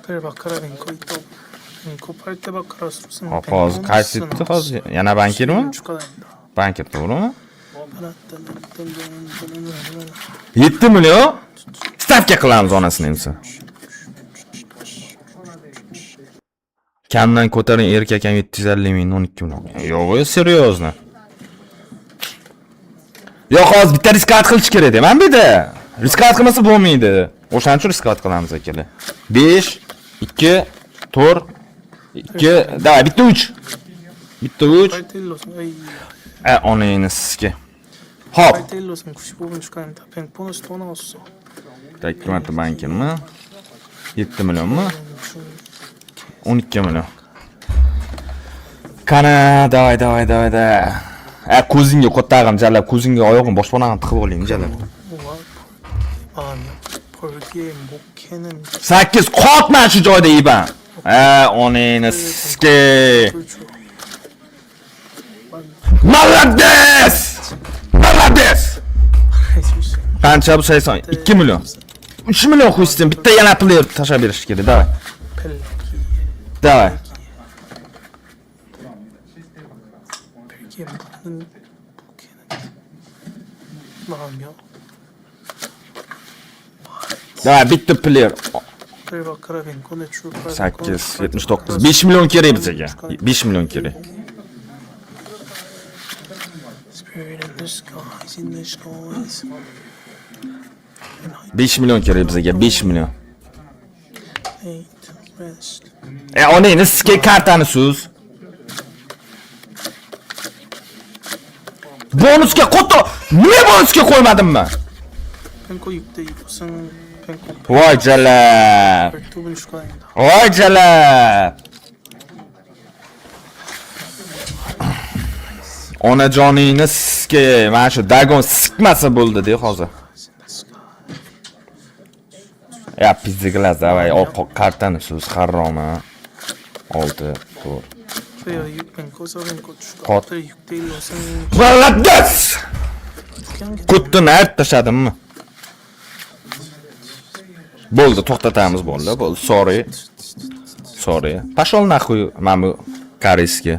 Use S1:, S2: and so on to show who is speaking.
S1: 바카라 뱅코 2더 뱅코 8대 바카라 수승
S2: Hop, hozir qaysi bitta hozir? Yana bankirmi?
S1: 축하드립니다.
S2: Bankir to'g'rimi? 7 million stavka qilamiz onasini emsa. Kamdan ko'taring erkak ham 750 ming 12 million. Yo'q, серьезно. Yo'q, hozir bitta riskat qilish kerak man bu yerda. Riskat qilmasa bo'lmaydi. O'shaning uchun riskat qilamiz akalar. 5 2 4 2 давай bitta 3. Bitta 3.
S1: 8대 1로 승. 에이,
S2: E onangni sizga. Hop.
S1: 8대 1로 승 95분 축하드립니다. 뱅 보너스 또 나왔어.
S2: Bitta 2 marta bankirmi? 7 millionmi? 12 million. Qani, давай, давай, давай, давай. A ko'zingga qo'ttag'im jalab, ko'zingga oyog'im boshpanag'im tiqib olaymi jalab.
S1: 뭐가 마음이야. 벌기에 목해는
S2: 8 qotma shu joyda iban. A onangni sizga.
S1: 불주.
S2: Молодец! Молодец!
S1: 해줄
S2: Qancha bu 82 million. 3 million qo'ysin, bitta yana player tashlab berish kerak. Давай.
S1: 펠레기
S2: Давай.
S1: 벨기에 많은 목해는 마음이야.
S2: Давай bitta player.
S1: 벨바카라 뱅코네 출발.
S2: 8 79 5 million kerak bizga. 5 million kerak.
S1: Spirit in the skies, in the skies.
S2: 5 million kerak bizga, 5 million.
S1: Eight, rest.
S2: E onangni sizga kartani so'z. Bonusga qo'to. Nima bonusga qo'ymadim men?
S1: 뱅코 6대 2승 뱅코
S2: Voy jalab.
S1: 12분 축하드립니다.
S2: Voy jalab. Onajoningni sizga mana shu dagon sikmasa bo'ldi-de hozir.
S1: In the sky.
S2: Ya pizziglaz, давай, kartani so'z harromi. 6 4.
S1: 플레이어 6 뱅코 4 뱅코 추가.
S2: 컷.
S1: 플레이 6대 1로 승.
S2: Молодец!
S1: 경기
S2: Ko'tni ayirib tashladimmi? Bo'ldi, to'xtatamiz bo'ldi. Bo'ldi, sorry. Sorry. Пошел нахуй, mana bu koreyskiy.